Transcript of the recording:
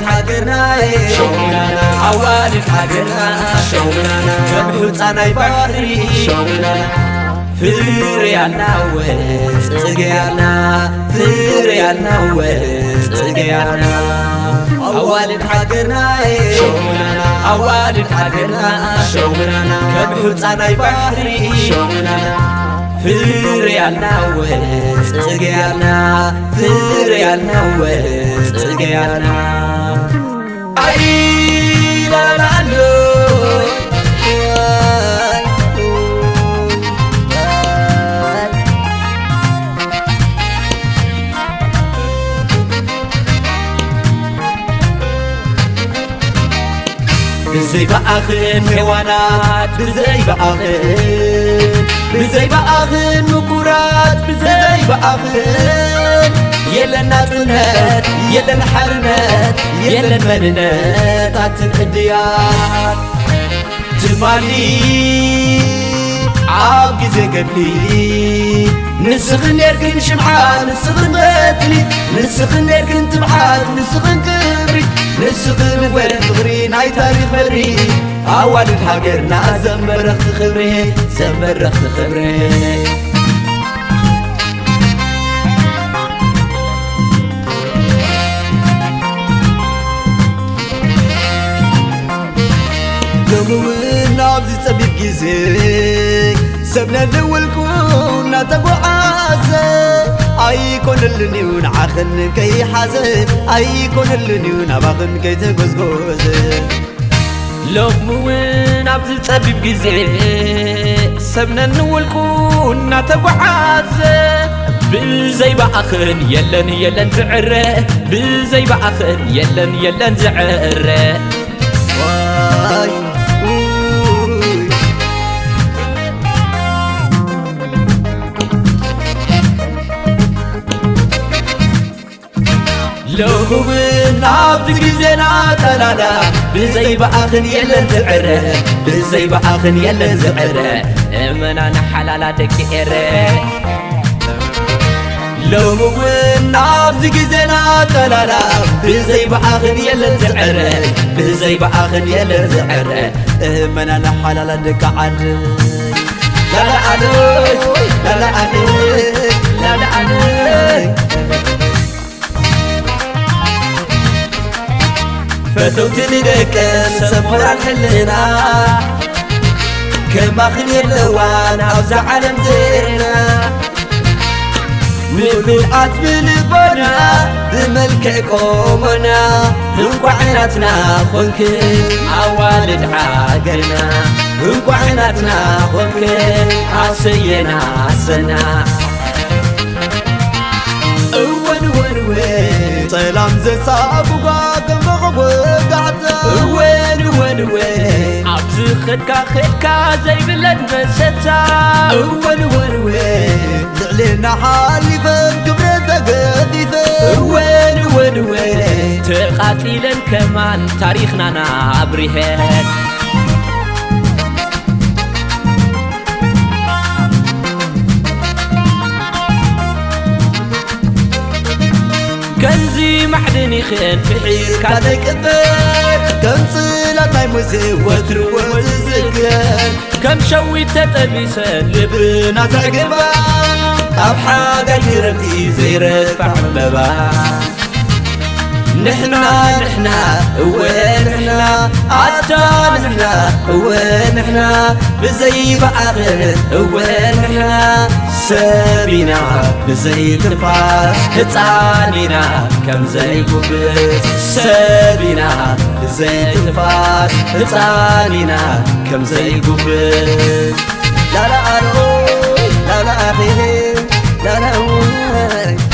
ሃገርና ኣዋልድ ሃገርና ከም ሑፃ ናይ ባሕሪ ፍርያና ወፅገያና ፍርያና ወፅገያና ኣዋልድ ሃገርና ኣዋልድ ሃገርና ከም ሑፃ ናይ ባሕሪ ፍርያና ወፅገያና ፍርያና ወፅገያና ኣይላላሎ ብዘይ ብኣኽን ሄዋናት ብዘይ ብኣኽን ብዘይ ብኣኽን ምኩራት ብዘይ ብኣኽን የለን ናጽነት የለን ሓርነት የለን መንነት ኣትን ዕድያት ትማሊ ኣብ ግዜ ገድሊ ንስኽን ኔርክን ሽምዓ ንስኽን በትሪ ንስኽን ኔርክን ትብዓት ንስኽን ክብሪ ንስኽን ወረ ፍቕሪ ናይ ታሪኽ በሪ ኣዋልድ ሃገርና ዘንበረኽቲ ክብሪ ዘንበረኽቲ ክብሪ ሎሚ እውን ኣብዚ ጸቢብ ግዜ ሰብ ነንውልቁ እናተጓዓዘ ኣይኮነልን እዩ ንዓኽን ከይሓዘ ኣይኮነልን እዩ ናባኽን ከይተጎዝጎዘ ሎሚ እውን ኣብዚ ጸቢብ ግዜ ሰብ ነንውልቁ እናተጓዓዘ ብዘይ ብኣኽን የለን የለን ዝዕረ ብዘይ ብኣኽን የለን የለን ዝዕረ ሎሚ እውን ኣብዚ ግዜና ጠላላ ብዘይ ብኣኽን የለን ዝዕረ ብዘይ ብኣኽን የለን ዝዕረ እመና ንሓላላ ደቂ ኤረ ሎሚ እውን ኣብዚ ግዜና ጠላላ ብዘይ ብኣኽን የለን ዝዕረ ብዘይ ብኣኽን የለን ዝዕረ እመና ንሓላላ ደቂ ዓድ ላላ ዓደይ ላላ ዓደይ ላላ ዓደይ ፈተውቲ ንደቀን ሰብ ሞራል ሕልና ከማኽን የለዋን ኣብዛ ዓለም ዜና ምሉኣት ብልቦና ብመልክዕ ቆሞና እንቋዕ ናትና ኾንክን ኣዋልድ ሃገርና እንቋዕ ናትና ኾንክን ኣሰየና ኣሰና እወን እወን እወን ሰላም ዘሳጉጓ ከም ረኸቦ ጋዕታ እወን እወን እወን ኣብዚ ኸድካ ኸድካ ዘይብለን መሰታ እወን እወን እወን ልዕሌና ሓሊፈን ክብረን ተገፊፈን እወን እወን እወን ተቓጺለን ከማን ታሪኽናና ኣብሪሀን ከምዚ ማዕድን ይኽእል ፍሒርካ ዘይቅበር ከም ጽላት ናይ ሙሴ ወትሩ ዝዝከር ከም ሸዊት ተጠቢሰ ልብና ዘዕግባ ካብ ሓጋይ ክረምቲ ዘይረግፋ ዕምበባ ንሕና ንሕና እወ ንሕና ኣታ ንሕና እወ ንሕና ብዘይ ብኣኽን እወ ንሕና ሰብ ኢና ብዘይ ትንፋስ ህፃን ኢና ከም ዘይጉብዝ ሰብ ኢና ብዘይ ትንፋስ ህፃን ኢና ከም ዘይጉብዝ ላላ ኣሎ ላላ ኣኺ ላላ እወ